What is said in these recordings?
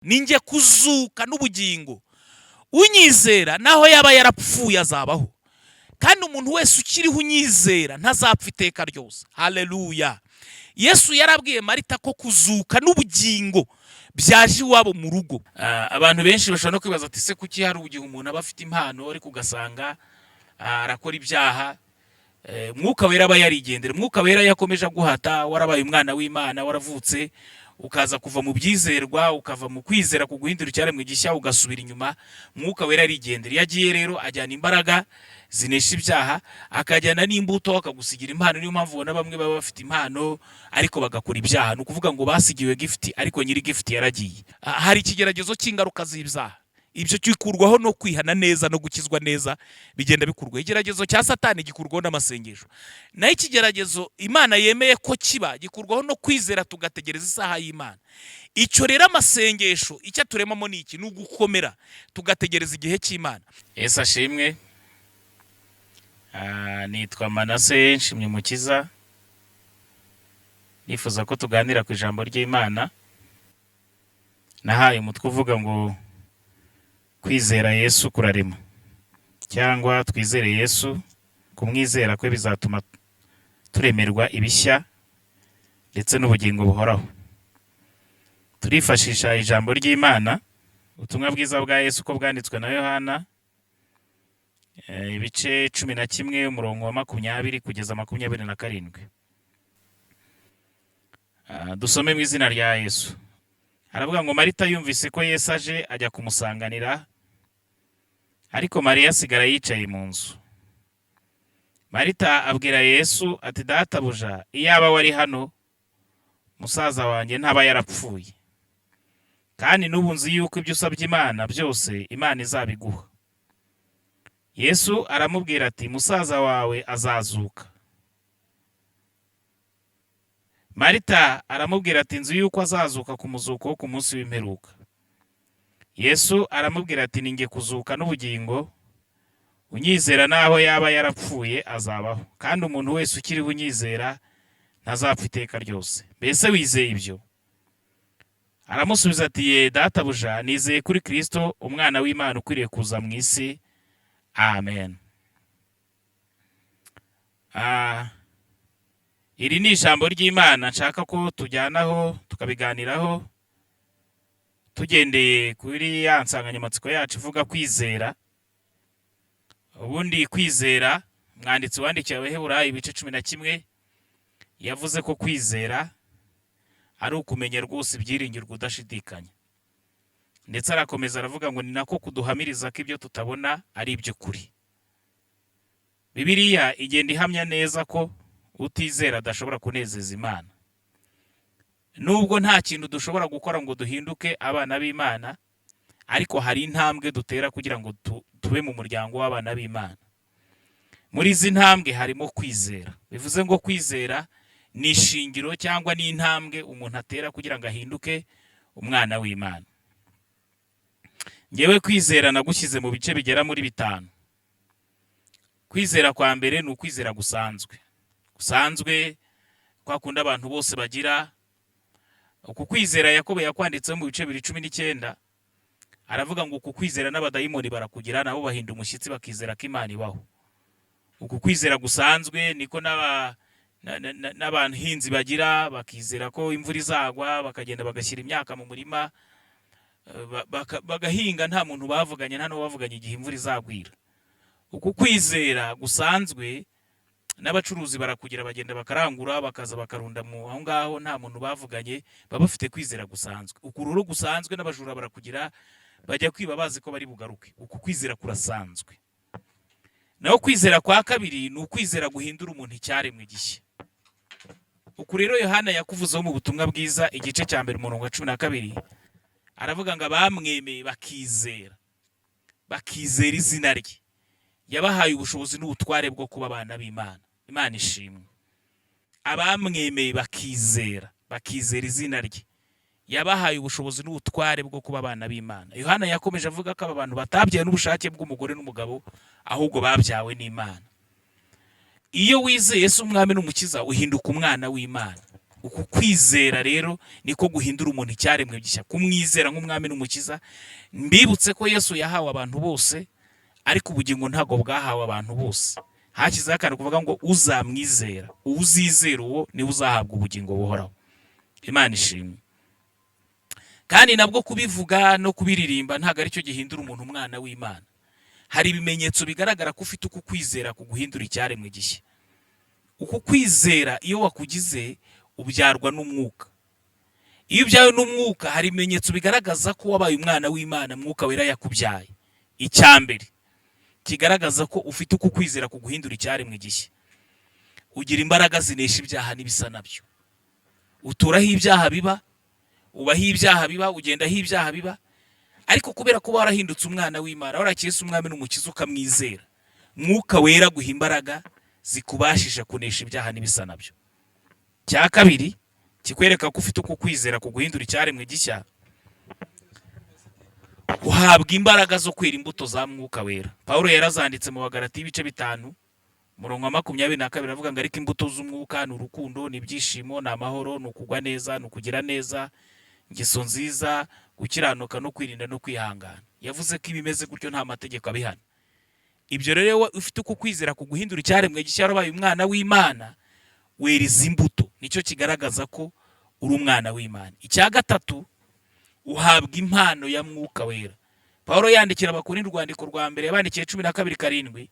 Ninjye kuzuka n'ubugingo. Unyizera, naho yaba yarapfuye, azabaho, kandi umuntu wese ukiriho unyizera ntazapfa iteka ryose. Haleluya! Yesu yarabwiye Marita ko kuzuka n'ubugingo byaje iwabo mu rugo. Abantu benshi bashobora no kwibaza ati: "Se kuki hari igihe umuntu aba afite impano ariko ugasanga arakora ibyaha?" Mwuka Wera aba yarigendera. Mwuka Wera yakomeje aguhata, warabaye umwana w'Imana, waravutse, ukaza kuva mu byizerwa, ukava mu kwizera kuguhindura icyaremwe gishya, ugasubira inyuma, Mwuka Wera arigendera. Iyo agiye rero, ajyana imbaraga zinesha ibyaha, akajyana n'imbuto, akagusigira impano. Niyo mpamvu ubona bamwe baba bafite impano ariko bagakora ibyaha. Ni ukuvuga ngo basigiwe gift, ariko nyiri gift yaragiye. Hari ikigeragezo cy'ingaruka z'ibyaha. Ibyo gikurwaho no kwihana neza no gukizwa neza, bigenda bikurwaho. Igeragezo cya Satani gikurwaho n'amasengesho, naho ikigeragezo Imana yemeye ko kiba gikurwaho no kwizera, tugategereza isaha y'Imana. Icyo rero amasengesho icyo aturemamo ni iki? Ni ugukomera, tugategereza igihe cy'Imana. Yesu ashimwe. Nitwa Manase Nshimyumukiza, nifuza ko tuganira ku ijambo ry'Imana. Nahaye umutwe uvuga ngo "Kwizera Yesu kurarema", cyangwa "Twizere Yesu, kumwizera kwe bizatuma turemerwa ibishya ndetse n'ubugingo buhoraho". Turifashisha ijambo ry'Imana, ubutumwa bwiza bwa Yesu uko bwanditswe na Yohana, ibice 11, umurongo wa 20 kugeza 27. Dusome mu izina rya Yesu. Aravuga ngo: "Marita yumvise ko Yesu aje, ajya kumusanganira, ariko Mariya asigara yicaye mu nzu. Marita abwira Yesu ati: 'Databuja, iyaba wari hano, musaza wanjye ntaba yarapfuye. Kandi n'ubu nzi yuko ibyo usabye Imana byose, Imana izabiguha.' Yesu aramubwira ati: 'Musaza wawe azazuka.' Marita aramubwira ati: 'Nzi yuko azazuka ku muzuko wo ku munsi w'imperuka.' Yesu aramubwira ati: 'Ni njye kuzuka n'ubugingo. Unyizera, naho yaba yarapfuye, azabaho, kandi umuntu wese ukiriho unyizera ntazapfa iteka ryose. Mbese wizeye ibyo?' Aramusubiza ati: 'Ye, Databuja, nizeye kuri Kirisito, umwana w'Imana ukwiriye kuza mu isi.' Amen." Iri ni ijambo ry'Imana nshaka ko tujyanaho tukabiganiraho, tugendeye kuri ya nsanganyamatsiko yacu ivuga kwizera. Ubundi kwizera, umwanditsi wandikiye Abaheburayo ibice 11 yavuze ko kwizera ari ukumenya rwose ibyiringirwa udashidikanya. Ndetse arakomeza aravuga ngo ni nako kuduhamiriza ko ibyo tutabona ari iby'ukuri. Bibiliya igenda ihamya neza ko utizera adashobora kunezeza Imana. Nubwo nta kintu dushobora gukora ngo duhinduke abana b'Imana, ariko hari intambwe dutera kugira ngo tube mu muryango w'abana b'Imana. Muri izi ntambwe harimo kwizera. Bivuze ngo kwizera ni ishingiro cyangwa ni intambwe umuntu atera kugira ngo ahinduke umwana w'Imana. Ngewe kwizera nagushyize mu bice bigera muri bitanu. Kwizera kwa mbere ni ukwizera gusanzwe, gusanzwe kwa kundi abantu bose bagira. Uku kwizera Yakobo yakwanditseho mu bice 2:19, aravuga ngo uku kwizera n'abadayimoni barakugira, nabo bahinda umushyitsi bakizera ko Imana ibaho. Uku kwizera gusanzwe niko n'abahinzi bagira, bakizera ko imvura izagwa, bakagenda bagashyira imyaka mu murima, bagahinga nta muntu bavuganye, nta n'uwo bavuganye igihe imvura izagwira. Uku kwizera gusanzwe n'abacuruzi barakugira, bagenda bakarangura, bakaza bakarunda mu aho ngaho nta muntu bavuganye, baba bafite kwizera gusanzwe. Uku rero gusanzwe n'abajura barakugira, bajya kwiba bazi ko bari bugaruke. Uku kwizera kurasanzwe. Naho kwizera kwa kabiri ni ukwizera guhindura umuntu icyaremwe gishya. Uku rero Yohana yakuvuzeho mu butumwa bwiza, igice cya 1, umurongo wa 12, aravuga ngo abamwemeye bakizera izina rye, yabahaye ubushobozi n'ubutware bwo kuba abana b'Imana. Imana ishimwe. Abamwemeye bakizera izina rye, yabahaye ubushobozi n'ubutware bwo kuba abana b'Imana. Yohana yakomeje avuga ko aba bantu batabyawe n'ubushake bw'umugore n'umugabo, ahubwo babyawe n'Imana. Iyo wizeye Yesu umwami n'umukiza, uhinduka umwana w'Imana. Uku kwizera rero niko guhindura umuntu icyaremwe gishya, kumwizera nk'umwami n'umukiza. Mbibutse ko Yesu yahawe abantu bose, ariko ubugingo ntabwo bwahawe abantu bose. Hashyizeho akantu kuvuga ngo uzamwizera, uzizera uwo niwe uzahabwa ubugingo buhoraho. Imana ishimwe. Kandi nabwo kubivuga no kubiririmba ntabwo aricyo gihindura umuntu umwana w'Imana. Hari ibimenyetso bigaragara ko ufite uku kwizera kuguhindura icyaremwe gishya. Uku kwizera iyo wakugize ubyarwa n'umwuka. Iyo ubyawe n'umwuka, hari ibimenyetso bigaragaza ko wabaye umwana w'Imana, Mwuka Wera yakubyaye. Icya mbere kigaragaza ko ufite uku kwizera kuguhindura icyaremwe gishya, ugira imbaraga zinesha ibyaha n'ibisa nabyo. Uturaho ibyaha biba, ubaho ibyaha biba, ugendaho ibyaha biba, ariko kubera kuba warahindutse umwana w'Imana, warakiriye umwami n'umukiza, ukamwizera, Mwuka Wera aguha imbaraga zikubashisha kunesha ibyaha n'ibisa nabyo. Cya kabiri kikwereka ko ufite uku kwizera kuguhindura icyaremwe gishya, uhabwa imbaraga zo kwera imbuto za Mwuka Wera. Pawulo yarazanditse mu Bagalati y'ibice 5, umurongo wa 22, avuga ngo: "Ariko imbuto z'umwuka ni urukundo, ni ibyishimo, ni amahoro, ni ukugwa neza, ni ukugira neza, ingeso nziza, gukiranuka no kwirinda no kwihangana." Yavuze ko ibimeze gutyo nta mategeko abihana. Ibyo rero, iyo ufite uku kwizera kuguhindura icyaremwe gishya, warabaye umwana w'Imana, wera izi mbuto, nicyo kigaragaza ko uri umwana w'Imana. Icya gatatu, uhabwa impano ya Mwuka Wera. Pawulo yandikira Abakorinto urwandiko rwa mbere yabandikiye 12:7,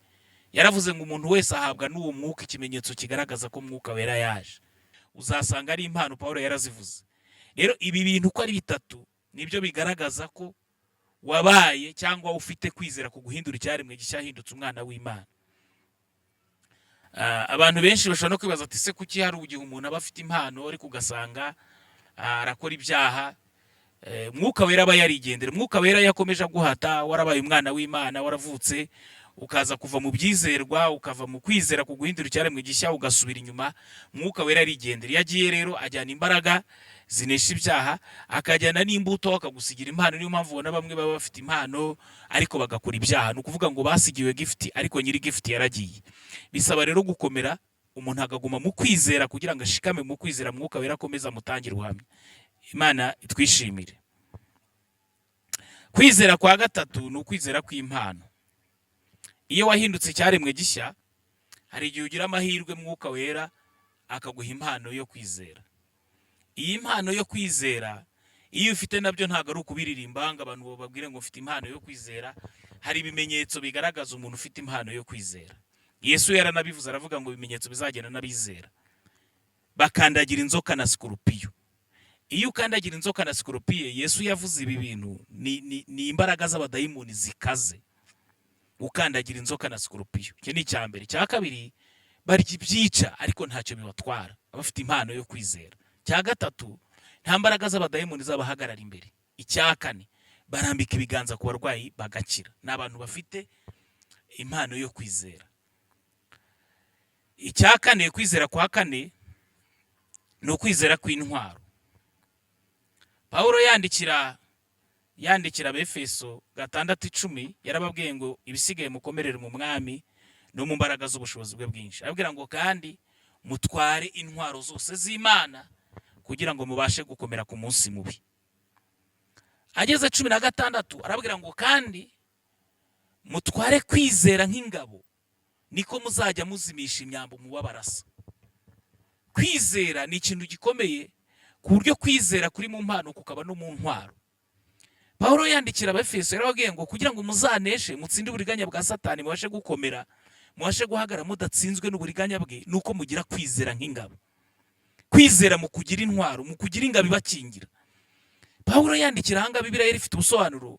yaravuze ngo umuntu wese ahabwa n'uwo mwuka ikimenyetso kigaragaza ko Mwuka Wera yaje. Uzasanga ari impano, Pawulo yarazivuze. Rero ibi bintu uko ari bitatu nibyo bigaragaza ko wabaye cyangwa ufite kwizera ku guhindura icyaremwe gishya, ahindutse umwana w'Imana. Abantu benshi bashobora no kwibaza ati: "Se kuki hari igihe umuntu aba afite impano ariko ugasanga arakora ibyaha?" Mwuka Wera aba yarigendera. Mwuka Wera yakomeje aguhata, warabaye umwana w'Imana, waravutse, ukaza kuva mu byizerwa, ukava mu kwizera ku guhindura icyaremwe gishya, ugasubira inyuma, Mwuka Wera arigendera. Iyo agiye rero, ajyana imbaraga zinesha ibyaha, akajyana n'imbuto, akagusigira impano. Niyo mpamvu ubona bamwe baba bafite impano ariko bagakora ibyaha. Ni ukuvuga ngo basigiwe gift, ariko nyiri gift yaragiye. Bisaba rero gukomera, umuntu akaguma mu kwizera kugira ngo ashikame mu kwizera, Mwuka Wera akomeze amutangire ubuhamya. Imana itwishimire. Kwizera kwa gatatu ni ukwizera kw'impano. Iyo wahindutse icyaremwe gishya, hari igihe ugira amahirwe Mwuka Wera akaguha impano yo kwizera. Iyi mpano yo kwizera iyo ufite, nabyo ntabwo ari ukubiririmba ngo abantu bababwire ngo ufite impano yo kwizera. Hari ibimenyetso bigaragaza umuntu ufite impano yo kwizera. Yesu yaranabivuze, aravuga ngo ibimenyetso bizagenda n'abizera: bakandagira inzoka na sikorupiyo. Iyo ukandagira inzoka na sikorupiyo, Yesu yavuze ibi bintu, ni imbaraga z'abadayimoni zikaze ukandagira inzoka na sikorupiyo. Icyo ni icya mbere. Icya kabiri, barya ibyica ariko ntacyo bibatwara, bafite impano yo kwizera. Icya gatatu, nta mbaraga z'abadayimoni zabahagarara imbere. Icya kane, barambika ibiganza ku barwayi bagakira. Ni abantu bafite impano yo kwizera. Icya kane, kwizera kwa kane ni ukwizera kw'intwaro. Pawulo yandikira Abefeso 6:10, yarababwiye ngo: "Ibisigaye mukomerere mu Mwami no mu mbaraga z'ubushobozi bwe bwinshi." Arababwira ngo: "Kandi mutware intwaro zose z'Imana kugira ngo mubashe gukomera ku munsi mubi." Ageze 16, arababwira ngo: "Kandi mutware kwizera nk'ingabo, niko muzajya muzimisha imyambi mubabarasa." Kwizera ni ikintu gikomeye, ku buryo kwizera kuri mu mpano kukaba no mu ntwaro. Pawulo yandikira Abefeso yarababwiye ngo: "Kugira ngo muzaneshe, mutsinde uburiganya bwa Satani, mubashe gukomera, mubashe guhagarara mudatsinzwe n'uburiganya bwe, nuko mugira kwizera nk'ingabo." Kwizera mu kugira intwaro, mu kugira ingabo ibakingira. Pawulo yandikira ahangaha, Bibiliya yari ifite ubusobanuro,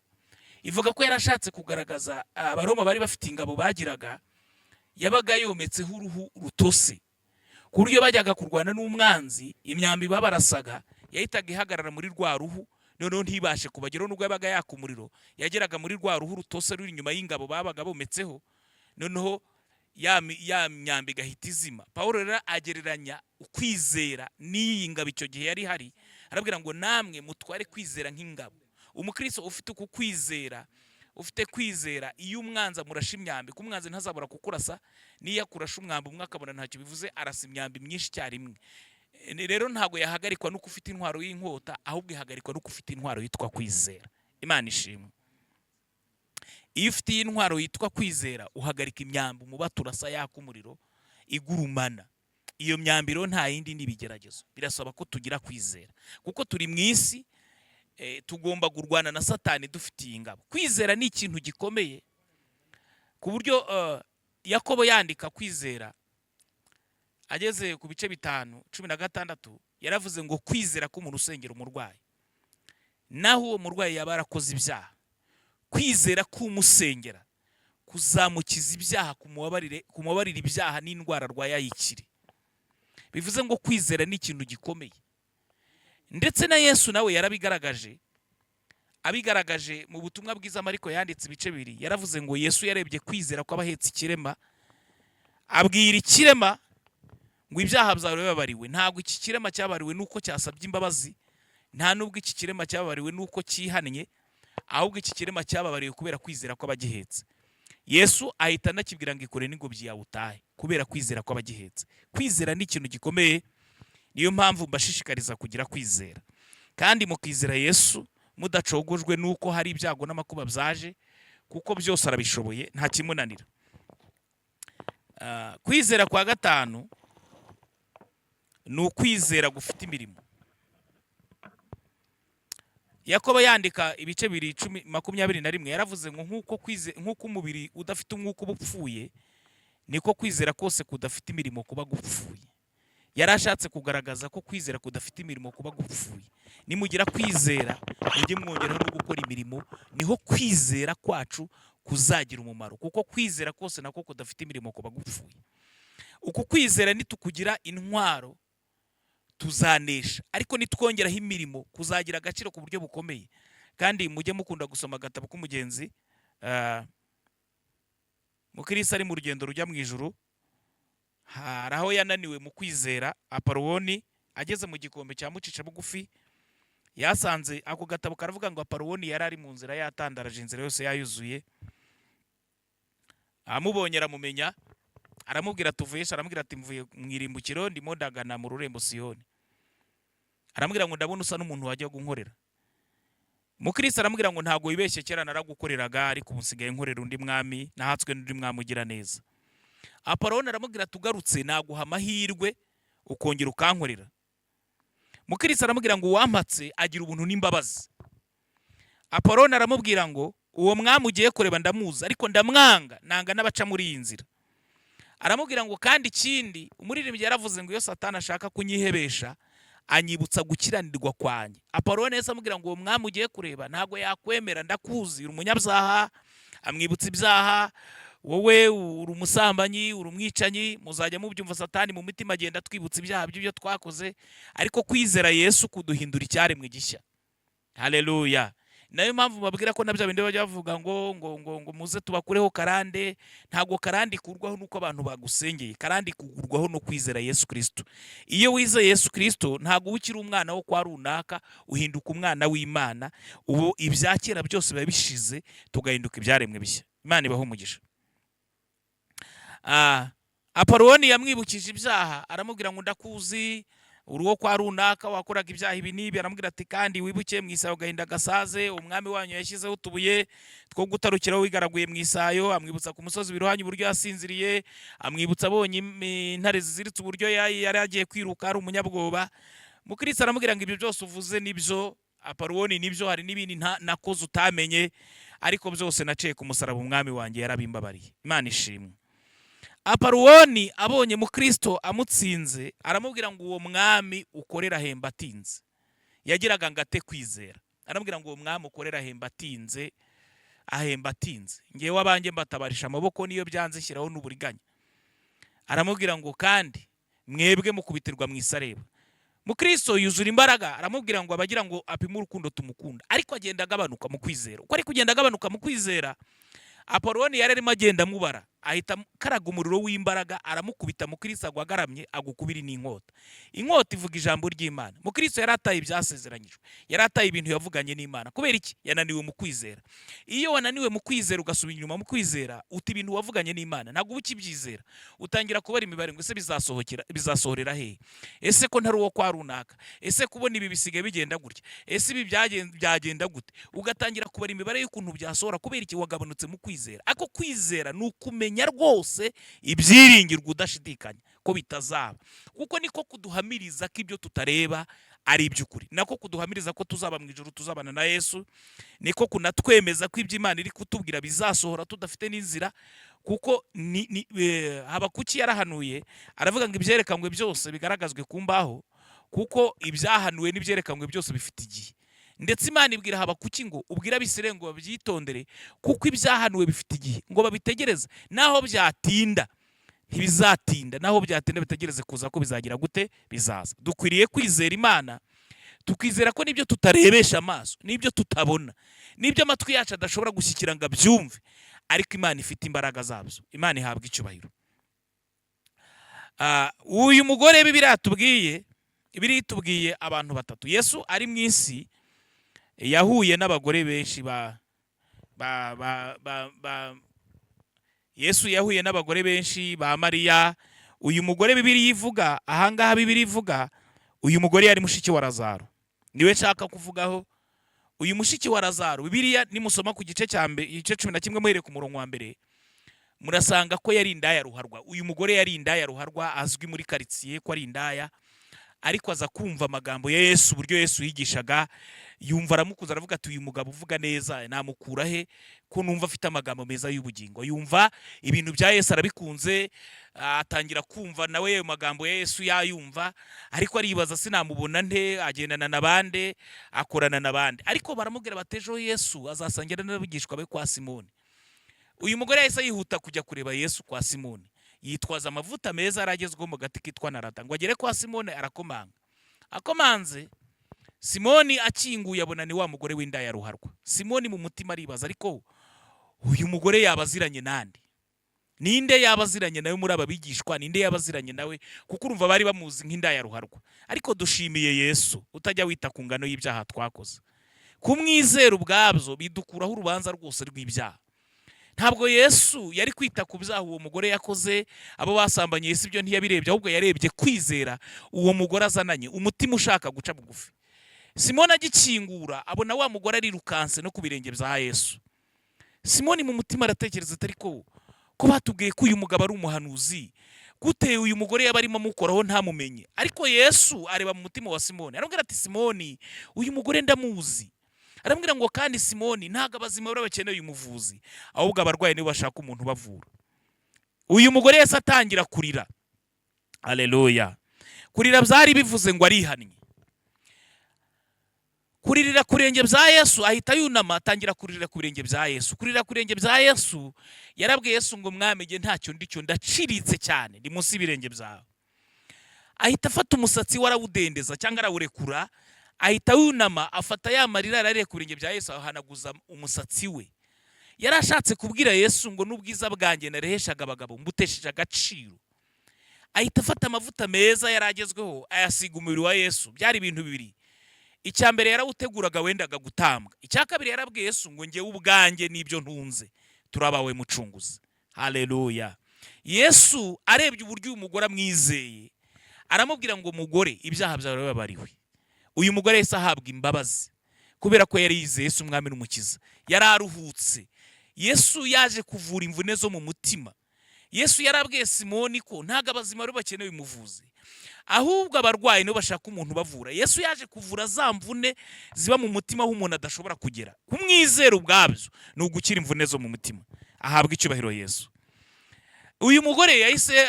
ivuga ko yarashatse kugaragaza Abaroma bari bafite ingabo bagiraga yabaga yometseho uruhu rutose, ku buryo bajyaga kurwana n'umwanzi, imyambi babarasaga yahitaga ihagarara muri rwa ruhu, noneho ntibashe kubageraho. Nubwo yabaga yaka umuriro, yageraga muri rwa ruhu rutose ruri inyuma y'ingabo babaga bometseho, noneho ya myambi igahita izima. Pawulo rero agereranya ukwizera n'iyi ngabo icyo gihe yari ihari, arabwira ngo: "Namwe mutware kwizera nk'ingabo." Umukristo ufite uku kwizera, ufite kwizera, iyo umwanzi amurasha imyambi, ko umwanzi ntazabura kukurasa, niyo akurasha umwambi umwe akabona ntacyo bivuze, arasa imyambi myinshi icyarimwe. Rero ntabwo yahagarikwa nuko ufite intwaro y'inkota, ahubwo ihagarikwa nuko ufite intwaro yitwa kwizera. Imana ishimwe. Iyo ufite iyi ntwaro yitwa kwizera, uhagarika imyambi umuba turasa yaka umuriro igurumana. Iyo myambi rero nta yindi, ni ibigeragezo. Birasaba ko tugira kwizera, kuko turi mu isi, tugomba kurwana na Satani dufitiye ingabo. Kwizera ni ikintu gikomeye, ku buryo Yakobo yandika kwizera, ageze ku bice 5:16, yaravuze ngo kwizera k'umuntu usengera umurwayi, naho uwo murwayi yaba yarakoze ibyaha, kwizera k'umusengera kuzamukiza ibyaha, kumubabarira ibyaha, n'indwara arwaye ayikire. Bivuze ngo kwizera ni ikintu gikomeye. Ndetse na Yesu nawe yarabigaragaje, abigaragaje mu butumwa bwiza Mariko yanditse ibice 2. Yaravuze ngo Yesu yarebye kwizera kw'abahetse ikirema, abwira ikirema ngo ibyaha byawe bibabariwe. Ntabwo iki kirema cyabariwe nuko cyasabye imbabazi, nta nubwo iki kirema cyababariwe nuko cyihannye, ahubwo iki kirema cyababariwe kubera kwizera kw'abagihetse. Yesu ahita anakibwira ngo ikore n'ingobyi yawe utahe, kubera kwizera kw'abagihetse. Kwizera ni ikintu gikomeye. Niyo mpamvu mbashishikariza kugira kwizera, kandi mukizera Yesu mudacogojwe nuko hari ibyago n'amakuba byaje, kuko byose arabishoboye, nta kimunanira. Kwizera kwa gatanu ni ukwizera gufite imirimo. Yakobo yandika ibice 2:10, 21, yaravuze ngo nk'uko umubiri udafite umwuka uba upfuye, niko kwizera kose kudafite imirimo kuba gupfuye. Yari ashatse kugaragaza ko kwizera kudafite imirimo kuba gupfuye. Nimugira kwizera, mujye mwongeraho no gukora imirimo, niho kwizera kwacu kuzagira umumaro, kuko kwizera kose nako kudafite imirimo kuba gupfuye. Uku kwizera nitukugira intwaro tuzanesha, ariko nitwongeraho imirimo kuzagira agaciro ku buryo bukomeye. Kandi mujye mukunda gusoma agatabo k'umugenzi. Mukirisi ari mu rugendo rujya mu ijuru, hari aho yananiwe mu kwizera. Aparuwoni ageze mu gikombe cya mucica bugufi, yasanze, ako gatabo karavuga ngo Aparuwoni yari ari mu nzira yatandaraje, inzira yose yayuzuye. Amubonye aramumenya, aramubwira tuvuye? Aramubwira ati mvuye mu irimbukiro, ndimo ndagana mu rurembo Siyoni. Aramubwira ngo ndabona usa n'umuntu wajya gunkorera. Mukirisi aramubwira ngo ntabwo wibeshye, kera naragukoreraga, ariko ubu nsigaye nkorera undi mwami, nahatswe n'undi mwami ugira neza. Aparoni aramubwira, tugarutse naguha amahirwe ukongera ukankorera. Mukirisi aramubwira ngo uwampatse agira ubuntu n'imbabazi. Apoloni aramubwira ngo uwo mwami ugiye kureba ndamuzi, ariko ndamwanga, nanga n'abaca muri iyi nzira. Aramubwira ngo kandi ikindi, umuririmbyi yaravuze ngo iyo Satani ashaka kunyihebesha anyibutsa gukiranirwa kwanjye. Apoloni yahise amubwira ngo uwo mwami ugiye kureba ntabwo yakwemera, ndakuzi, uri umunyabyaha. Amwibutsa ibyaha: wowe uri umusambanyi, uri umwicanyi. Muzajya mubyumva, Satani mu mitima agenda atwibutsa ibyaha by'ibyo twakoze, ariko kwizera Yesu kuduhindura icyaremwe gishya. Haleluya! Nayo mpamvu babwira ko na bya bindi bajya bavuga ngo muze tubakureho karande, ntabwo karande ikurwaho nuko abantu bagusengeye. Karande ikurwaho no kwizera Yesu Kristo. Iyo wizeye Yesu Kristo, ntabwo uba ukiri umwana wo kwa runaka, uhinduka umwana w'Imana. Ubu ibya kera byose biba bishize, tugahinduka ibyaremwe bishya. Imana ibaho umugisha. Apoloni yamwibukije ibyaha, aramubwira ngo ndakuzi, uri uwo kwa runaka, wakoraga ibyaha ibi n'ibi. Aramubwira ati kandi wibuke mu isayo gahinda gasaze, umwami wanyu yashyizeho utubuye two gutarukiraho, wigaraguye mu isayo. Amwibutsa ku musozi wiruhanye uburyo yasinziriye, amwibutsa abonye intare ziziritse uburyo yari agiye kwiruka ari umunyabwoba. Mukirisi aramubwira ngo ibyo byose uvuze nibyo, Apoloni, nibyo, hari n'ibindi nakoze utamenye, ariko byose naciye ku musaraba, umwami wanjye yarabimbabariye. Imana ishimwe. Aparuwoni abonye Mukristo amutsinze, aramubwira ngo uwo mwami ukorera ahemba atinze. Yagiraga ngo ate kwizera. Aramubwira ngo uwo mwami ukorera ahemba atinze, ahemba atinze, ngewe abanjye mbatabarisha amaboko, niyo byanze shyiraho n'uburiganya. Aramubwira ngo kandi mwebwe mukubitirwa mu isareba. Mukristo yuzura imbaraga, aramubwira ngo abagira ngo apime urukundo tumukunda, ariko agenda agabanuka mu kwizera. Uko ari kugenda agabanuka mu kwizera, Apoloni yari arimo agenda amubara. Ahita karaga umuriro w'imbaraga, aramukubita. Mukristo agwa agaramye, agukubiri n'inkota. Inkota ivuga ijambo ry'Imana. Mukristo yari ataye ibyasezeranyijwe, yari ataye ibintu yavuganye n'Imana. Kubera iki? Yananiwe mu kwizera. Iyo wananiwe mu kwizera, ugasubira inyuma mu kwizera, uta ibintu wavuganye n'Imana, ntabwo uba ukibyizera. Utangira kubara imibare ngo: ese bizasohokera, bizasohorera hehe? Ese ko ntari uwo kwa runaka? Ese kubona ibi bisigaye bigenda gutya? Ese ibi byagenda gute? Ugatangira kubara imibare y'ukuntu byasohora. Kubera iki? Wagabanutse mu kwizera. Ariko kwizera ni ukumenya rwose ibyiringirwa udashidikanya ko bitazaba, kuko niko kuduhamiriza ko ibyo tutareba ari iby'ukuri, nako kuduhamiriza ko tuzaba mu ijuru, tuzabana na Yesu, niko kunatwemeza ko ibyo Imana iri kutubwira bizasohora tudafite n'inzira. Kuko ni Habakuki yarahanuye, aravuga ngo ibyerekanywe byose bigaragazwe ku mbaho, kuko ibyahanuwe n'ibyerekanywe byose bifite igihe. Ndetse Imana ibwira Habakuki ngo: ubwire Abisirayeli ngo babyitondere, kuko ibyahanuwe bifite igihe, ngo babitegereze naho byatinda. Ntibizatinda, naho byatinda bitegereze kuza, ko bizagira gute? Bizaza. Dukwiriye kwizera Imana, tukizera ko n'ibyo tutarebesha amaso, n'ibyo tutabona, n'ibyo amatwi yacu adashobora gushyikira ngo abyumve, ariko Imana ifite imbaraga zabyo. Imana ihabwa icyubahiro. Uyu mugore, Bibiliya yatubwiye, Bibiliya itubwiye abantu batatu. Yesu ari mu isi yahuye n'abagore benshi ba Yesu yahuye n'abagore benshi ba Mariya. Uyu mugore Bibiliya ivuga ahangaha, Bibiliya ivuga uyu mugore yari mushiki wa Lazaro, niwe nshaka kuvugaho. Uyu mushiki wa Lazaro, Bibiliya nimusoma ku gice cya mbere, igice 11, muhereye ku murongo wa mbere, murasanga ko yari indaya ruharwa. Uyu mugore yari indaya ruharwa, azwi muri karitsiye ko ari indaya, ariko aza kumva amagambo ya Yesu, uburyo Yesu yigishaga, yumva aramukuza, aravuga ati: uyu mugabo uvuga neza namukura he, ko numva afite amagambo meza y'ubugingo? Yumva ibintu bya Yesu arabikunze, atangira kumva nawe ayo magambo ya Yesu yayumva, ariko aribaza: sinamubona nte? Agendana na bande? Akorana na bande? Ariko baramubwira bati: ejo Yesu azasangira n'abigishwa be kwa Simoni. Uyu mugore yahise yihuta kujya kureba Yesu kwa Simoni, yitwaza amavuta meza yari agezweho mu gati kitwa narada, ngo agere kwa Simoni. Arakomanga. Akomanze, Simoni akinguye, abona ni wa mugore w'indaya ruharwa. Simoni mu mutima aribaza: ariko uyu mugore yaba aziranye nande? Ninde yaba aziranye nawe muri aba bigishwa? Ninde yaba aziranye nawe? Kuko urumva bari bamuzi nk'indaya ruharwa. Ariko dushimiye Yesu utajya wita ku ngano y'ibyaha twakoze. Kumwizera ubwabyo bidukuraho urubanza rwose rw'ibyaha. Ntabwo Yesu yari kwita ku byaha uwo mugore yakoze, abo basambanye. Yesu ibyo ntiyabirebye, ahubwo yarebye kwizera uwo mugore azananye, umutima ushaka guca bugufi. Simoni agikingura, abona wa mugore arirukanse no ku birenge bya Yesu. Simoni mu mutima aratekereza ati: ariko ko batubwiye ko uyu mugabo ari umuhanuzi, gute uyu mugore yaba arimo amukoraho ntamumenye? Ariko Yesu areba mu mutima wa Simoni, aramubwira ati: Simoni, uyu mugore ndamuzi. Aramubwira ngo: kandi Simoni, ntabwo abazima bari bakeneye umuvuzi, ahubwo abarwayi nibo bashaka umuntu ubavura. Uyu mugore yahise atangira kurira. Aleluya! Kurira byari bivuze ngo arihannye. Kuririra ku birenge bya Yesu, ahita yunama, atangira kuririra ku birenge bya Yesu. Kurira ku birenge bya Yesu, yarabwiye Yesu ngo: mwami, igihe ntacyo ndicyo, ndaciriritse cyane, ndi munsi y'ibirenge byawe. Ahita afata umusatsi we arawudendeza cyangwa arawurekura, ahita yunama, afata ya marira yarariye ku birenge bya Yesu, ahanaguza umusatsi we. Yari ashatse kubwira Yesu ngo: n'ubwiza bwanjye nareheshaga abagabo mbutesheje agaciro. Ahita afata amavuta meza yari agezweho, ayasiga umubiri wa Yesu. Byari ibintu bibiri: icya mbere, yarawuteguraga, wendaga gutambwa; icya kabiri, yarabwiye Yesu ngo: ngewe ubwanjye n'ibyo ntunze turabawe, mucunguzi. Haleluya! Yesu arebye uburyo uyu mugore amwizeye, aramubwira ngo: mugore, ibyaha byawe bibabariwe. Uyu mugore yahise ahabwa imbabazi kubera ko yari yizeye Yesu umwami n'umukiza, yari aruhutse. Yesu yaje kuvura imvune zo mu mutima. Yesu yarabwiye Simoni ko ntabwo abazima bari bakeneye umuvuzi, ahubwo abarwayi nibo bashaka umuntu ubavura. Yesu yaje kuvura za mvune ziba mu mutima w'umuntu adashobora kugera. Kumwizera ubwabyo ni ugukira imvune zo mu mutima. Ahabwa icyubahiro Yesu. Uyu mugore yahise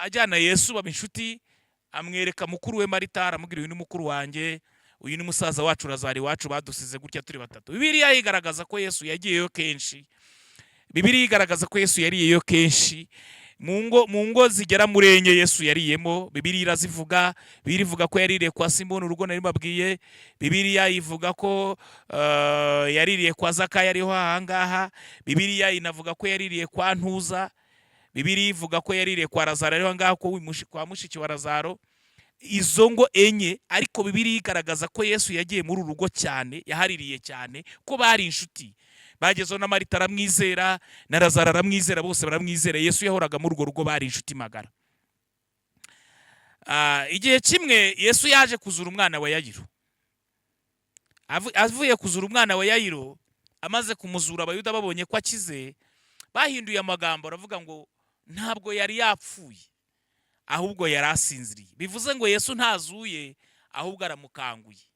ajyana Yesu, baba inshuti, amwereka mukuru we Marita, aramubwira: uyu ni mukuru wanjye, uyu ni musaza wacu Lazaro, iwacu badusize gutya turi batatu. Bibiliya igaragaza ko Yesu yagiyeyo kenshi. Bibiliya igaragaza ko Yesu yariyeyo kenshi. Mu ngo zigera muri enye Yesu yariyemo, Bibiliya irazivuga. Bibiliya ivuga ko yaririye kwa Simoni, urugo nari mbabwiye. Bibiliya ivuga ko yaririye kwa Zakayo, ariho ahangaha. Bibiliya inavuga ko yaririye kwa Ntuza. Bibiliya ivuga ko yaririye kwa Lazaro, ariho ngaho kwa mushiki wa Lazaro, izo ngo enye. Ariko Bibiliya igaragaza ko Yesu yagiye muri uru rugo cyane, yahaririye cyane, ko bari inshuti. Bagezeho na Marita aramwizera, na Lazaro aramwizera, bose baramwizera. Yesu yahoraga muri urwo rugo, bari inshuti magara. Igihe kimwe Yesu yaje kuzura umwana wa Yayiro. Avuye kuzura umwana wa Yayiro, amaze kumuzura, Abayuda babonye ko akize, bahinduye amagambo, aravuga ngo ntabwo yari yapfuye, ahubwo yari asinziriye. Bivuze ngo Yesu ntazuye, ahubwo aramukanguye.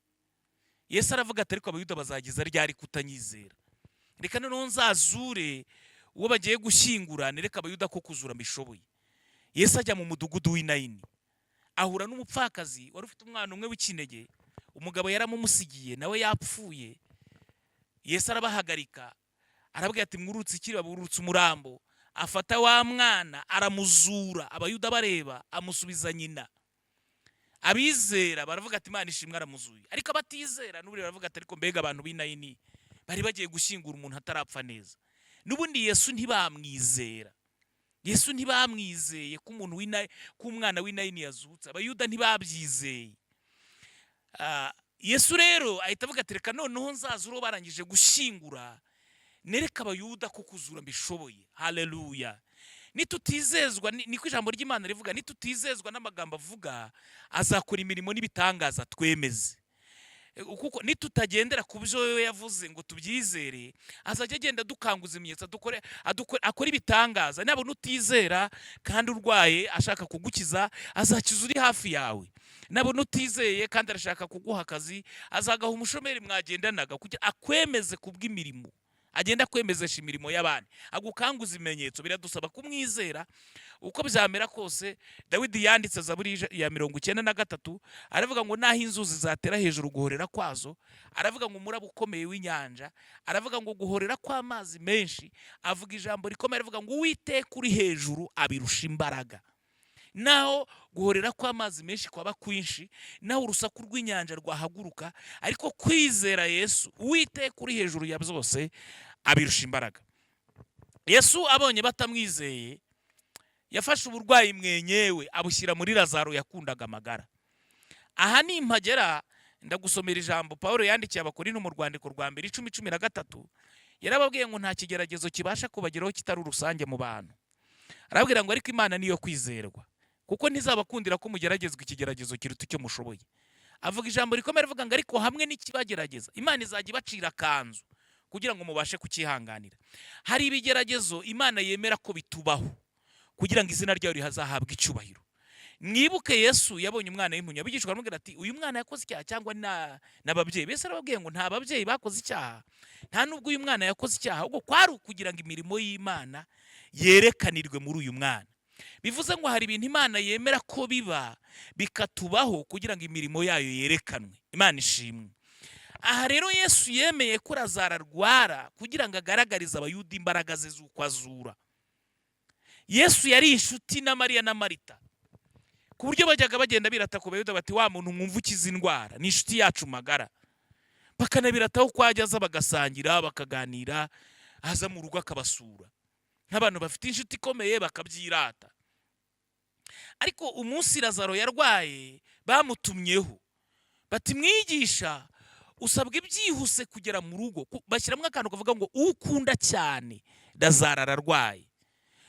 Yesu aravuga ati: "Ariko Abayuda bazageza ryari kutanyizera? Reka noneho nzazure uwo bagiye gushyingura, nereke Abayuda ko kuzura mbishoboye." Yesu ajya mu mudugudu w'i Nayini, ahura n'umupfakazi wari ufite umwana umwe w'ikinege. Umugabo yaramumusigiye, nawe yapfuye. Yesu arabahagarika, arabwira ati: "Mwurutse ikiri?" Baburutse umurambo. Afata wa mwana aramuzura, Abayuda bareba, amusubiza nyina. Abizera baravuga ati: "Imana ishimwe, aramuzuye." Ariko abatizera n'ubundi baravuga ati: "Ariko mbega abantu b'i Nayini, bari bagiye gushyingura umuntu atarapfa neza." N'ubundi Yesu ntibamwizera. Yesu ntibamwizeye ko umuntu ko umwana w'i Nayini yazutse. Abayuda ntibabyizeye. Yesu rero ahita avuga ati: "Reka noneho nzazure uwo barangije gushyingura, nereke Abayuda ko kuzura mbishoboye." Haleluya! Nitutizezwa, niko ijambo ry'Imana rivuga, nitutizezwa n'amagambo avuga, azakora imirimo n'ibitangaza twemeze. Kuko nitutagendera ku byo we yavuze ngo tubyizere, azajya agenda adukanguza ibimenyetso, akore ibitangaza. Nabona utizera kandi urwaye ashaka kugukiza, azakiza uri hafi yawe. Nabona utizeye kandi arashaka kuguha akazi, azagaha umushomeri mwagendanaga, kugira akwemeze kubw'imirimo. Agenda akwemezesha imirimo y'abandi, agukanguza ibimenyetso. Biradusaba kumwizera uko byamera kose. Dawidi yanditse Zaburi ya 93, aravuga ngo naho inzuzi zatera hejuru guhorera kwazo, aravuga ngo umuraba ukomeye w'inyanja, aravuga ngo guhorera kw'amazi menshi, avuga ijambo rikomeye, aravuga ngo Uwiteka uri hejuru abirusha imbaraga. Naho guhorera kw'amazi menshi kwaba kwinshi, naho urusaku rw'inyanja rwahaguruka, ariko kwizera Yesu, Uwiteka uri hejuru ya byose abirusha imbaraga. Yesu abonye batamwizeye, yafashe uburwayi mwenyewe abushyira muri Lazaro yakundaga amagara. Aha nimpagera ndagusomera ijambo Paul yandikiye Abakorinto mu rwandiko rwa mbere 10:13. Yarababwiye ngo nta kigeragezo kibasha kubageraho kitari urusange mu bantu. Arababwira ngo ariko Imana niyo kwizerwa, kuko ntizabakundira ko mugeragezwa ikigeragezo kiruta icyo mushoboye. Avuga ijambo rikomeye, aravuga ngo ariko hamwe n'ikibagerageza, Imana izajya ibacira akanzu kugira ngo mubashe kucyihanganira. Hari ibigeragezo Imana yemera ko bitubaho kugira ngo izina ryayo rihazahabwe icyubahiro. Mwibuke Yesu yabonye umwana w'impumyi, abigishwa baramubwira ati: "Uyu mwana yakoze icyaha cyangwa n'ababyeyi?" Mbese arababwiye ngo nta babyeyi bakoze icyaha, nta nubwo uyu mwana yakoze icyaha, ahubwo kwari ukugira ngo imirimo y'Imana yerekanirwe muri uyu mwana. Bivuze ngo hari ibintu Imana yemera ko biba, bikatubaho, kugira ngo imirimo yayo yerekanwe. Imana ishimwe. Aha rero Yesu yemeye ko Lazaro arwara kugira ngo agaragarize Abayuda imbaraga ze z'uko azura. Yesu yari inshuti na Mariya na Marita, ku buryo bajyaga bagenda birata ku Bayuda bati: "Wa muntu mwumva ukiza indwara ni inshuti yacu magara." Bakanabirataho ko ajya aza bagasangira, bakaganira, aza mu rugo akabasura, nk'abantu bafite inshuti ikomeye bakabyirata. Ariko umunsi Lazaro yarwaye, bamutumyeho bati: "Mwigisha, usabwa ibyihuse kugera mu rugo." Bashyiramo akantu kavuga ngo ukunda cyane Lazaro ararwaye.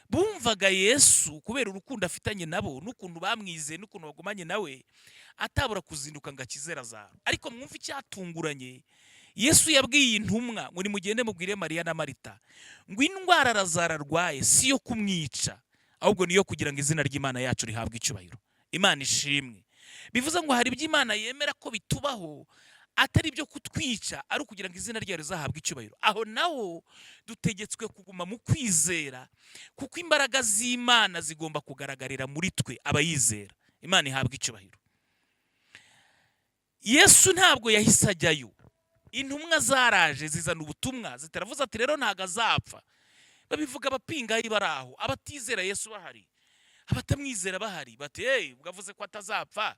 Bumvaga Yesu, kubera urukundo afitanye nabo n'ukuntu bamwizeye n'ukuntu bagumanye nawe, atabura kuzinduka ngo akize Lazaro. Ariko mwumve icyatunguranye: Yesu yabwiye intumwa ngo nimugende mubwire Mariya na Marita ngo indwara Lazaro arwaye si iyo kumwica, ahubwo niyo kugira ngo izina ry'Imana yacu rihabwe icyubahiro. Imana ishimwe. Bivuze ngo hari ibyo Imana yemera ko bitubaho, atari ibyo kutwica, ari ukugira ngo izina ryayo rizahabwe icyubahiro. Aho naho dutegetswe kuguma mu kwizera, kuko imbaraga z'Imana zigomba kugaragarira muri twe abayizera. Imana ihabwa icyubahiro. Yesu ntabwo yahise ajyayo. Intumwa zaraje zizana ubutumwa, zitaravuze ati: "Rero ntabwo azapfa." Babivuga abapingayi bari aho, abatizera Yesu bahari, abatamwizera bahari, bati: "Hey, ubwo avuze ko atazapfa,"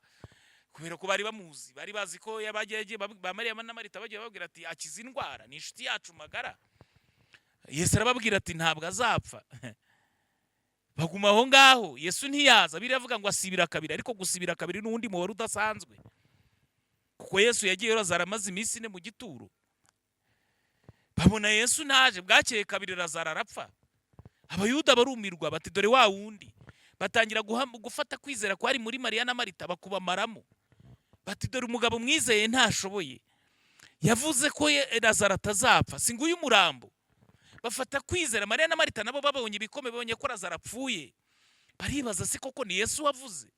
kubera ko bari bamuzi, bari bazi ko yabagiye ba Mariya na Marita bagiye bababwira ati: "Akiza indwara, ni inshuti yacu magara." Yesu arababwira ati: "Ntabwo azapfa." Baguma aho ngaho, Yesu ntiyaza. Biravuga ngo asibira kabiri, ariko gusibira kabiri n'undi mubare udasanzwe, kuko Yesu yagiye Lazaro amaze iminsi 4 mu gituro. Babona Yesu ntaje, bwakeye kabiri Lazaro arapfa. Abayuda barumirwa, bati: "Dore wa wundi." Batangira gufata kwizera kwari muri Mariya na Marita bakubamaramo, bati: "Dore umugabo mwizeye ntashoboye, yavuze ko Lazaro atazapfa, si nguyu umurambo." Bafata kwizera. Mariya na Marita nabo babonye ibikombe, babonye ko Lazaro apfuye, baribaza: "Se koko ni Yesu wavuze?"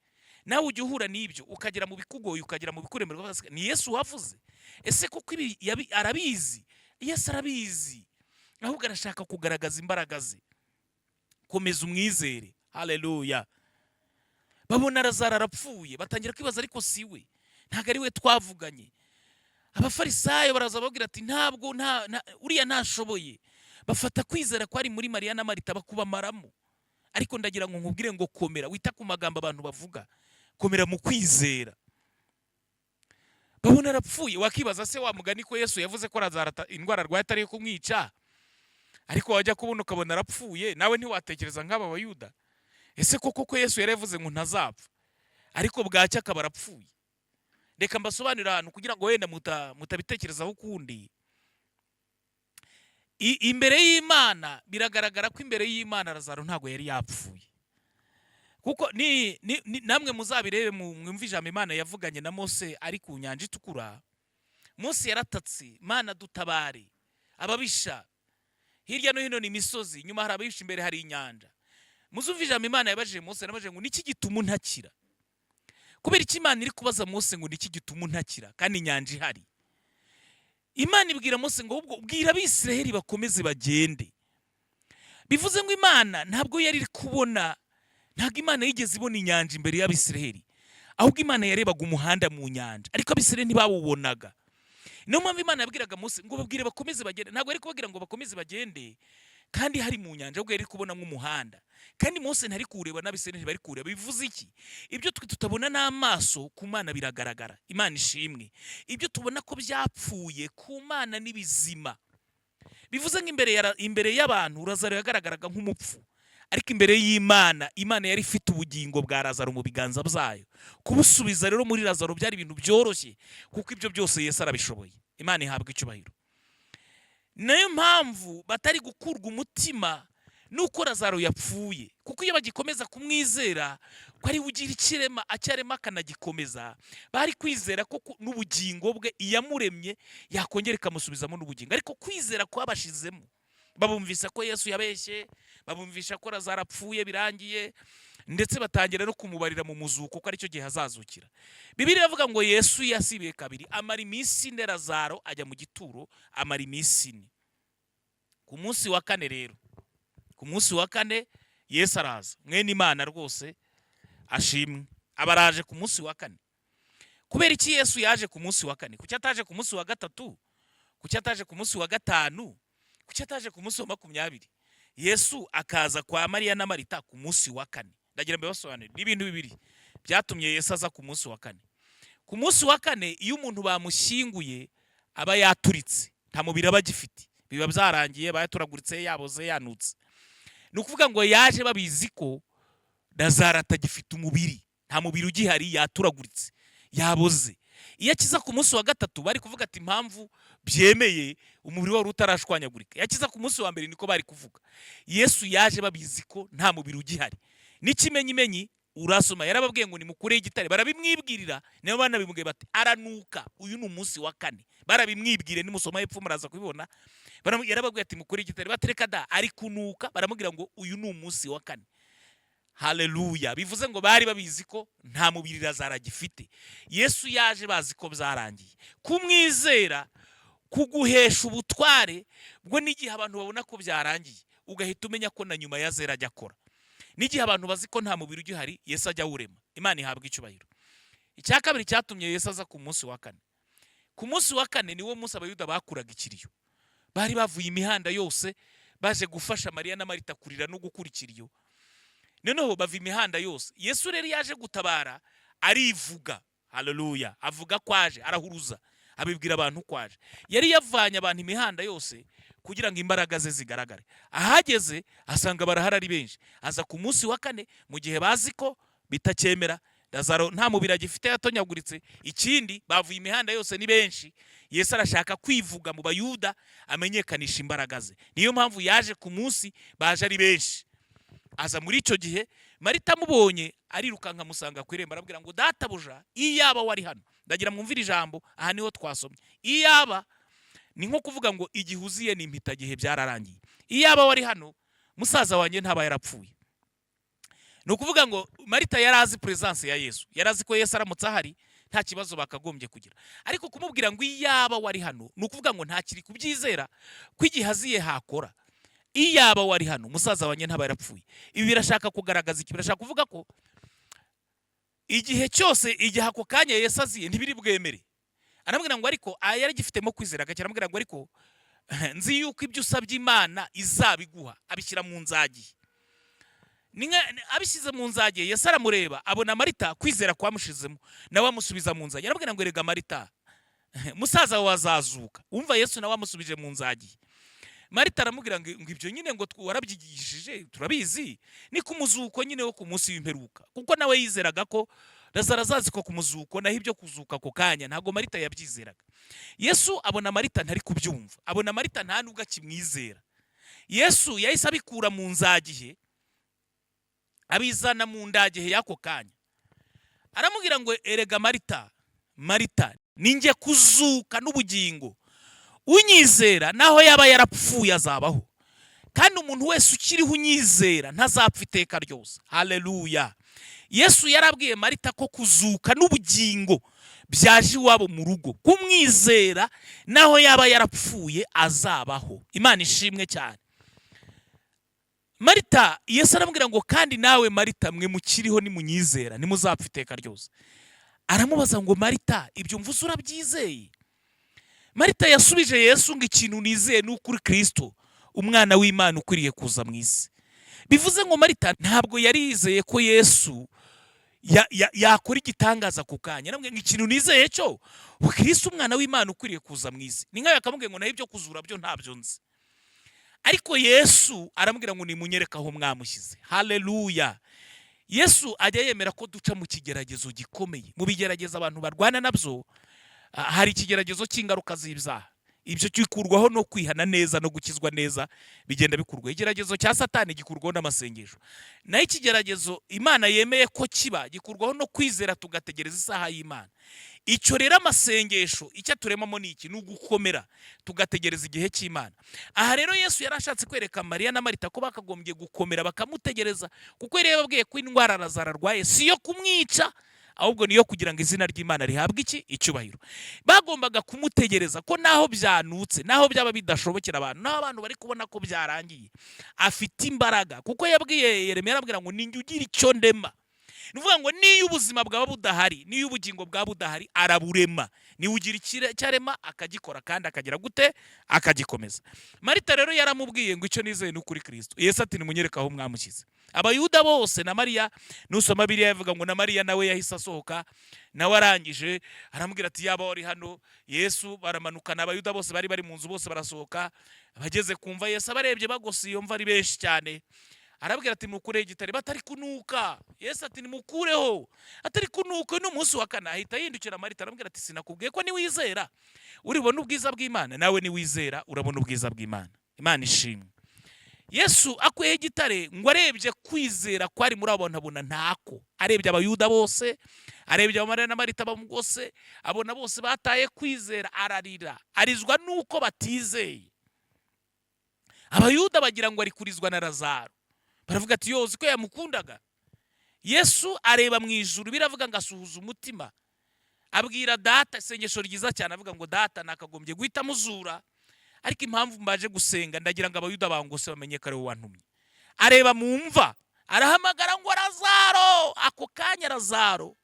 Nawe ujya uhura n'ibyo, ukagera mu bikugoye, ukagera mu bikuremerwa, ukavuga: "Ni Yesu wavuze? Ese koko ibi arabizi?" Yesu arabizi, ahubwo arashaka kugaragaza imbaraga ze. Komeza umwizere. Haleluya. Babona Lazaro arapfuye, batangira kwibaza: "Ariko si we? Ntabwo ari we twavuganye?" Abafarisayo baraza babwira ati: "Ntabwo uriya ntashoboye." Bafata kwizera kwari muri Mariya na Marita bakubamaramo. Ariko ndagira ngo nkubwire ngo komera, wita ku magambo abantu bavuga, komera mu kwizera. Babona arapfuye. Wakibaza se wa mugani ko Yesu yavuze ko Lazaro indwara arwaye atari iyo kumwica, ariko wajya kubona ukabona arapfuye, nawe ntiwatekereza nk'aba Bayuda? Ese koko ko Yesu yari yavuze ngo ntazapfa, ariko bwacya akaba arapfuye? Reka mbasobanurire ahantu kugira ngo wenda mutabitekerezaho ukundi. Imbere y'Imana, biragaragara ko imbere y'Imana Lazaro ntabwo yari yapfuye, kuko ni namwe muzabirebe, mwumve ijambo Imana yavuganye na Mose ari ku Nyanja Itukura. Mose yaratatse: "Mana, dutabare ababisha." Hirya no hino ni imisozi, inyuma hari ababisha, imbere hari inyanja. Muzumve ijambo Imana yabajije Mose, yarabajije ngo: "Niki gituma untakira?" Kubera iki Imana iri kubaza Mose ngo: "Niki gituma untakira?" kandi inyanja ihari? Imana ibwira Mose ngo: "Ahubwo bwira Abisiraheli bakomeze bagende." Bivuze ngo Imana ntabwo yari iri kubona, ntabwo Imana yigeze ibona inyanja imbere y'Abisiraheli, ahubwo Imana yarebaga umuhanda mu nyanja, ariko Abisiraheli ntibawubonaga. Niyo mpamvu Imana yabwiraga Mose ngo: "Babwire bakomeze bagende." Ntabwo yari kubabwira ngo bakomeze bagende kandi hari mu nyanja, ahubwo yari kubona nk'umuhanda, kandi Mose ntari kuwureba, n'Abisiraheli ntibari kuwureba. Bivuze iki? Ibyo twe tutabona n'amaso, ku Mana biragaragara. Imana ishimwe. Ibyo tubona ko byapfuye, ku Mana ni bizima. Bivuze ngo imbere y'abantu Lazaro yagaragaraga nk'umupfu, ariko imbere y'Imana, Imana yari ifite ubugingo bwa Lazaro mu biganza byayo. Kubusubiza rero muri Lazaro byari ibintu byoroshye, kuko ibyo byose Yesu arabishoboye. Imana ihabwa icyubahiro. Niyo mpamvu batari gukurwa umutima nuko Lazaro yapfuye, kuko iyo bagikomeza kumwizera ko ari we ugira ikirema, acyarema akanagikomeza, bari kwizera ko n'ubugingo bwe iyamuremye yakongera ikamusubizamo n'ubugingo. Ariko kwizera kwabashizemo, babumvisa ko Yesu yabeshye, babumvisha ko Lazaro apfuye birangiye, ndetse batangira no kumubarira mu muzuko ko aricyo gihe azazukira. Bibiliya iravuga ngo Yesu yasibiye kabiri, amara iminsi 4. Lazaro ajya mu gituro amara iminsi 4. Ku munsi wa kane rero, ku munsi wa kane Yesu araza. Mwene Imana rwose ashimwe, aba araje ku munsi wa kane. Kubera iki Yesu yaje ku munsi wa kane? Kuki ataje ku munsi wa gatatu? Kuki ataje ku munsi wa gatanu? Kuki ataje ku munsi wa 20? Yesu akaza kwa Mariya na Marita ku munsi wa kane. Ndagira ngo mbibasobanurire. Ni ibintu bibiri byatumye Yesu aza ku munsi wa kane. Ku munsi wa kane, iyo umuntu bamushyinguye aba yaturitse, nta mubiri aba agifite, biba byarangiye, aba yaturaguritse, yaboze, yanutse. Ni ukuvuga ngo yaje babizi ko Lazaro atagifite umubiri, nta mubiri ugihari, yaturaguritse, yaboze. Iyo akiza ku munsi wa gatatu, bari kuvuga ati: "Impamvu byemeye, umubiri wari utarashwanyagurika." Iyo akiza ku munsi wa mbere, niko bari kuvuga. Yesu yaje babizi ko nta mubiri ugihari. N'ikimenyimenyi, urasoma yarababwiye ngo: "Nimukureho igitare." Barabimwibwirira, niyo banabimubwiye bati: "Aranuka, uyu ni umunsi wa kane." Barabimwibwire, nimusoma hepfo muraza kubibona. Yarababwiye ati: "Mukureho igitare." Batereka da, ari kunuka. Baramubwira ngo: "Uyu ni umunsi wa kane." Haleluya. Bivuze ngo bari babizi ko nta mubiri Lazaro agifite. Yesu yaje bazi ko byarangiye. Kumwizera kuguhesha ubutware bwo n'igihe abantu babona ko byarangiye, ugahita umenya ko na nyuma ya zera ajya akora. N'igihe abantu bazi ko nta mubiri ugihari, Yesu ajya awurema. Imana ihabwa icyubahiro. Icya kabiri cyatumye Yesu aza ku munsi wa kane: ku munsi wa kane niwo munsi Abayuda bakuraga ikiriyo. Bari bavuye imihanda yose baje gufasha Mariya na Marita kurira no gukura ikiriyo. Noneho bava imihanda yose. Yesu rero yaje gutabara, arivuga. Haleluya. Avuga ko aje, arahuruza, abibwira abantu ko aje. Yari yavanye abantu imihanda yose Kugira ngo imbaraga ze zigaragare. Ahageze asanga barahari ari benshi. Aza ku munsi wa kane, mu gihe bazi ko bitacyemera. Lazaro nta mubiri agifite, yatonyaguritse. Ikindi, bavuye imihanda yose, ni benshi. Yesu arashaka kwivuga mu Bayuda, amenyekanisha imbaraga ze. Niyo mpamvu yaje ku munsi baje ari benshi. Aza muri icyo gihe. Marita amubonye arirukanka, amusanga ku irembo, arabwira ngo: "Databuja, iyaba wari hano." Ndagira mwumvire ijambo aha, niho twasomye. Iyaba ni nko kuvuga ngo igihe uziye ni impitagihe, byararangiye. "Iyaba wari hano, musaza wanjye ntaba yarapfuye." Ni ukuvuga ngo Marita yari azi presence ya Yesu, yari azi ko Yesu aramutse ahari nta kibazo bakagombye kugira. Ariko kumubwira ngo "iyaba wari hano", ni ukuvuga ngo ntakiri kubyizera ko igihe aziye hakora. "Iyaba wari hano, musaza wanjye ntaba yarapfuye." Ibi birashaka kugaragaza iki? Birashaka kuvuga ko igihe cyose, igihe ako kanya Yesu aziye, ntibiri bwemere. Aramubwira ngo ariko yari agifitemo kwizera gake. Aramubwira ngo: "Ariko nzi yuko ibyo usabye Imana izabiguha." Abishyira mu nzagihe. Abishyize mu nzagihe, Yesu aramureba, abona Marita kwizera kwamushizemo, nawe amusubiza mu nzagihe. Aramubwira ngo: "Erega Marita, musaza wawe azazuka." Wumva, Yesu nawe amusubije mu nzagihe. Marita aramubwira ngo ibyo nyine ngo warabyigishije, turabizi, ni ku muzuko nyine wo ku munsi w'imperuka. Kuko nawe yizeraga ko Lazaro azazi ko ku muzuko, naho ibyo kuzuka ako kanya ntabwo Marita yabyizeraga. Yesu abona Marita ntari kubyumva, abona Marita nta nubwo akimwizera. Yesu yahise abikura mu nzagihe, abizana mu ndagihe y'ako kanya. Aramubwira ngo: "Erega Marita, Marita, ninjye kuzuka n'ubugingo. Unyizera, naho yaba yarapfuye, azabaho. Kandi umuntu wese ukiriho unyizera ntazapfa iteka ryose." Haleluya! Yesu yarabwiye Marita ko kuzuka n'ubugingo byaje iwabo mu rugo. Kumwizera, naho yaba yarapfuye, azabaho. Imana ishimwe cyane. Marita, Yesu aramubwira ngo: "Kandi nawe Marita, mwe mukiriho nimunyizera ntimuzapfa iteka ryose." Aramubaza ngo: "Marita, ibyo mvuze urabyizeye?" Marita yasubije Yesu ngo: "Ikintu nizeye ni ukuri Kirisito, umwana w'Imana ukwiriye kuza mu isi." Bivuze ngo Marita ntabwo yari yizeye ko Yesu yakora igitangaza ku kanya. Aramubwira ngo: "Ikintu nizeye cyo, Kirisito umwana w'Imana ukwiriye kuza mu isi." Ni nkayo akamubwira ngo: "Naho ibyo kuzura byo ntabyo nzi." Ariko Yesu aramubwira ngo: "Nimunyereke aho mwamushyize." Haleluya! Yesu ajya yemera ko duca mu kigeragezo gikomeye. Mu bigeragezo abantu barwana nabyo, hari ikigeragezo cy'ingaruka z'ibyaha. Ibyo gikurwaho no kwihana neza no gukizwa neza, bigenda bikurwaho. Igeragezo cya Satani gikurwaho n'amasengesho. Naho ikigeragezo Imana yemeye ko kiba, gikurwaho no kwizera, tugategereza isaha y'Imana. Icyo rero amasengesho icyo aturemamo ni iki? Ni ugukomera, tugategereza igihe cy'Imana. Aha rero Yesu yari ashatse kwereka Mariya na Marita ko bakagombye gukomera, bakamutegereza, kuko yari yababwiye ko indwara Lazaro arwaye si iyo kumwica, ahubwo niyo kugira ngo izina ry'Imana rihabwe iki? Icyubahiro. Bagombaga kumutegereza, ko naho byanutse, naho byaba bidashobokera abantu, naho abantu bari kubona ko byarangiye, afite imbaraga. Kuko yabwiye Yeremiya, arabwira ngo: "Ninjye ugira icyo ndema." Ni ukuvuga ngo niyo ubuzima bwaba budahari, niyo ubugingo bwaba budahari, araburema. Niwe ugira icyo arema, akagikora, kandi akagira gute? Akagikomeza. Marita rero yaramubwiye ngo: "Icyo nizeye ni ukuri Kirisito." Yesu ati: "Nimunyereke aho mwamushyize." Abayuda bose na Mariya, nusoma Biriya yavuga ngo na Mariya nawe yahise asohoka, nawe arangije aramubwira ati: "Yaba wari hano." Yesu baramanukana. Abayuda bose bari mu nzu bose barasohoka. Bageze kumva, Yesu abarebye bagose iyo mva ari benshi cyane, arabwira ati: "Mukureho igitare." Batari kunuka. Yesu ati: "Nimukureho." Atari kunuka, ni umunsi wa kane. Ahita yindukira Marita, aramubwira ati: "Sinakubwiye ko niwizera uribona ubwiza bw'Imana? Nawe niwizera urabona ubwiza bw'Imana." Imana ishimwe. Yesu akuyeho igitare, ngo arebye kwizera kwari muri abo bantu, abona ntako. Arebye Abayuda bose, arebye Abamarira na Marita bamugose, abona bose bataye kwizera. Ararira, arizwa nuko batizeye. Abayuda bagira ngo ari kurizwa na Lazaro, baravuga ati: "Yozi ko yamukundaga." Yesu areba mu ijuru, biravuga ngo asuhuza umutima, abwira Data isengesho ryiza cyane, avuga ngo: "Data, nakagombye guhita muzura, ariko impamvu mbaje gusenga, ndagira ngo Abayuda bangose bamenye ko ari wowe wantumye." Areba mu mva, arahamagara ngo: "Lazaro!" Ako kanya Lazaro,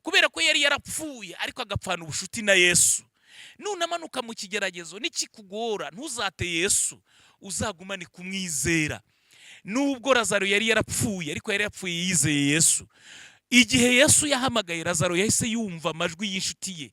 kubera ko yari yarapfuye ariko agapfana ubushuti na Yesu. Nunamanuka mu kigeragezo nikikugora, ntuzate Yesu, uzagumane kumwizera. Nubwo Lazaro yari yarapfuye, ariko yari yapfuye yizeye Yesu. Igihe Yesu yahamagaye Lazaro, yahise yumva amajwi y'inshuti ye.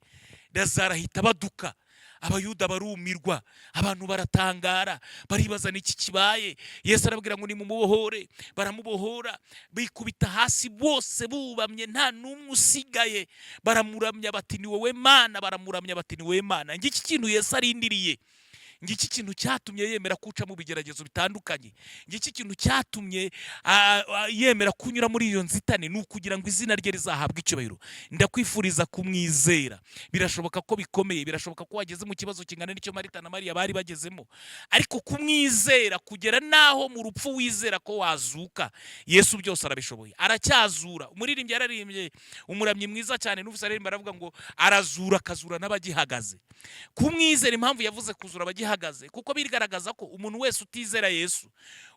Lazaro ahita abaduka. Abayuda barumirwa, abantu baratangara, baribaza n'iki kibaye. Yesu arababwira ngo nimumubohore. Baramubohora, bikubita hasi bose bubamye, nta n'umwe usigaye. Baramuramya bati: "Ni wowe Mana." Baramuramya bati: "Ni wowe Mana." Ngiki kintu Yesu arindiriye, ngiki kintu cyatumye yemera kuca mu bigeragezo bitandukanye, ngiki kintu cyatumye yemera kunyura muri iyo nzitane, ni ukugira ngo izina rye rizahabwe icyubahiro. Ndakwifuriza kumwizera. Birashoboka ko bikomeye, birashoboka ko wageze mu kibazo kingana n'icyo Marita na Mariya bari bagezemo, ariko kumwizera kugera n'aho mu rupfu wizera ko wazuka, Yesu byose arabishoboye, aracyazura. Umuririmbyi yararirimbye, umuramyi mwiza cyane n'ufise aririmba, aravuga ngo arazura, akazura n'abagihagaze. Kumwizera, impamvu yavuze kuzura abagihagaze, kuko bigaragaza ko umuntu wese utizera Yesu,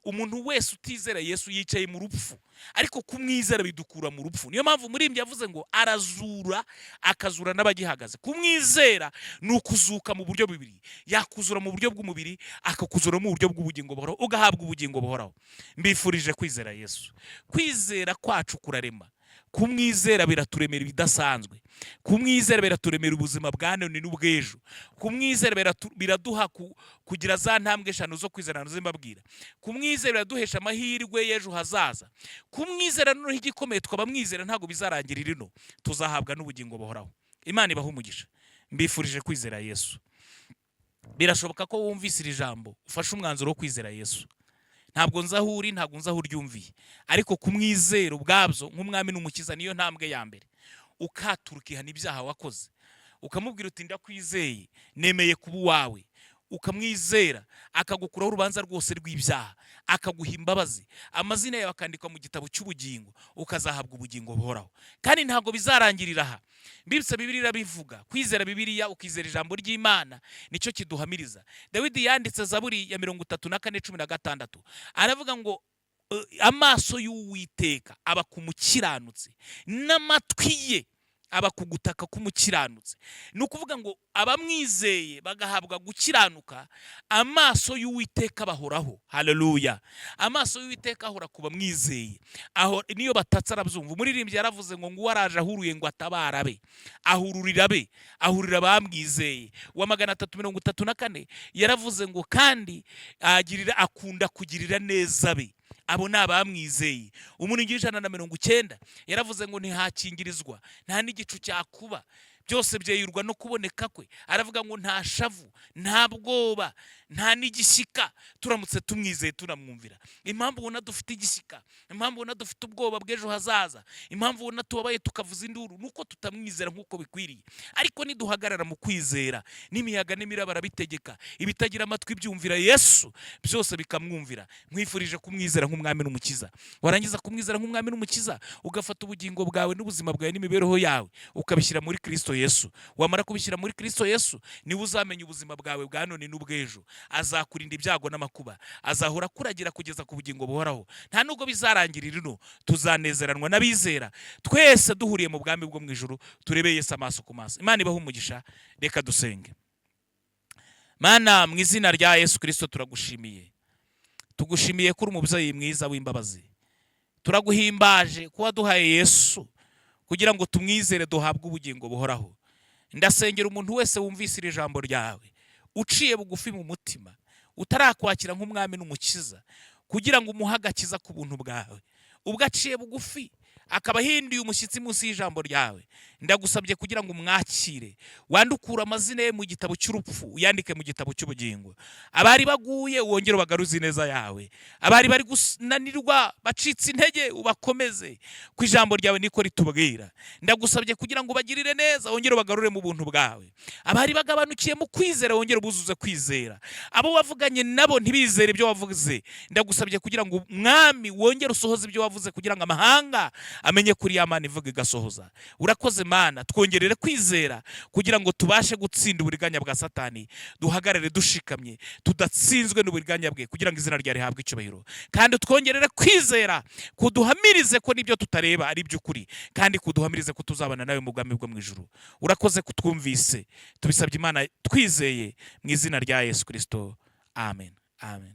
umuntu wese utizera Yesu yicaye mu rupfu, ariko kumwizera bidukura mu rupfu. Niyo mpamvu umuririmbyi yavuze ngo arazura, akazura n'abagihagaze. Kumwizera ni ukuzuka mu buryo bubiri: yakuzura mu buryo bw'umubiri, akakuzura mu buryo bw'ubugingo buhoraho, ugahabwa ubugingo buhoraho. Mbifurije kwizera Yesu. Kwizera kwacu kurarema. Kumwizera biraturemera ibidasanzwe. Kumwizera biraturemera ubuzima bwa none n'ubw'ejo. Kumwizera biraduha kugira za ntambwe eshanu zo kwizera nazo mbabwira. Kumwizera biraduhesha amahirwe y'ejo hazaza. Kumwizera noneho igikomeye, twaba mwizera ntabwo bizarangirira ino, tuzahabwa n'ubugingo buhoraho. Imana ibahe umugisha. Mbifurije kwizera Yesu. Birashoboka ko wumvise iri jambo ufashe umwanzuro wo kwizera Yesu. Ntabwo nzi aho uri, ntabwo nzi aho uryumviye, ariko kumwizera ubwabyo nk'umwami n'umukiza niyo ntambwe ya mbere. Ukatura, ukihana ibyaha wakoze, ukamubwira uti: "Ndakwizeye, nemeye kuba uwawe." Ukamwizera, akagukuraho urubanza rwose rw'ibyaha, akaguha imbabazi, amazina yawe akandikwa mu gitabo cy'ubugingo, ukazahabwa ubugingo buhoraho. Kandi ntabwo bizarangirira aha. Mbibutse, Bibiliya irabivuga. Kwizera Bibiliya, ukizera ijambo ry'Imana, nicyo kiduhamiriza. Dawidi yanditse Zaburi ya 34:16, aravuga ngo amaso y'Uwiteka aba ku mukiranutsi, n'amatwi ye aba ku gutaka k'umukiranutsi. Ni ukuvuga ngo abamwizeye bagahabwa gukiranuka, amaso y'Uwiteka bahoraho. Haleluya! Amaso y'Uwiteka ahora ku bamwizeye, aho niyo batatse arabyumva. Umuririmbyi yaravuze ngo nguwo araje ahuruye ngo atabara abe, ahururira abe, ahurira abamwizeye. Wa 334 yaravuze ngo kandi agirira, akunda kugirira neza abe, abo ni abamwizeye. Umuntu 190 yaravuze ngo ntihakingirizwa, nta n'igicu cyakuba, byose byeyurwa no kuboneka kwe. Aravuga ngo nta shavu, nta bwoba, nta n'igishyika turamutse tumwizeye, tunamwumvira. Impamvu ubona dufite igishyika, impamvu ubona dufite ubwoba bw'ejo hazaza, impamvu ubona tubabaye tukavuza induru, ni uko tutamwizera nk'uko bikwiriye. Ariko niduhagarara mu kwizera, n'imiyaga n'imiraba arabitegeka, ibitagira amatwi byumvira Yesu, byose bikamwumvira. Nkwifurije kumwizera nk'umwami n'umukiza. Warangiza kumwizera nk'umwami n'umukiza, ugafata ubugingo bwawe n'ubuzima bwawe n'imibereho yawe, ukabishyira muri Kristo Yesu. Wamara kubishyira muri Kristo Yesu, niwe uzamenya ubuzima bwawe bwa none n'ubw'ejo. Azakurinda ibyago n'amakuba, azahora akuragira kugeza ku bugingo buhoraho. Nta nubwo bizarangirira ino, tuzanezeranwa n'abizera twese duhuriye mu bwami bwo mu ijuru, turebe Yesu amaso ku maso. Imana ibahe umugisha. Reka dusenge. Mana, mu izina rya Yesu Kristo, turagushimiye. Tugushimiye ko uri umubyeyi mwiza w'imbabazi. Turaguhimbaje kuba duhaye Yesu kugira ngo tumwizere, duhabwe ubugingo buhoraho. Ndasengera umuntu wese wumvise iri jambo ryawe, uciye bugufi mu mutima, utarakwakira nk'umwami n'umukiza, kugira ngo umuhe agakiza ku buntu bwawe. Ubwo aciye bugufi, akaba ahinduye umushyitsi munsi y'ijambo ryawe, ndagusabye kugira ngo umwakire, wandukure amazina ye mu gitabo cy'urupfu, uyandike mu gitabo cy'ubugingo. Abari baguye wongere ubagaruze ineza yawe. Abari bari kunanirwa, bacitse intege, ubakomeze, ku ijambo ryawe niko ritubwira. Ndagusabye kugira ngo ubagirire neza, wongere ubagarure mu buntu bwawe. Abari bagabanukiye mu kwizera, wongere ubuzuze kwizera. Abo wavuganye nabo ntibizere ibyo wavuze, ndagusabye kugira ngo, Mwami, wongere usohoze ibyo wavuze, kugira ngo amahanga amenye kuri ya Mana ivuga igasohoza. Urakoze Mana. Twongerere kwizera kugira ngo tubashe gutsinda uburiganya bwa Satani, duhagarare dushikamye, tudatsinzwe n'uburiganya bwe, kugira ngo izina ryawe rihabwe icyubahiro. Kandi twongerere kwizera, kuduhamirize ko n'ibyo tutareba ari iby'ukuri, kandi kuduhamirize ko tuzabana nawe mu bwami bwo mu ijuru. Urakoze kutwumvise. Tubisabye Imana twizeye, mu izina rya Yesu Kirisito, amen, amen.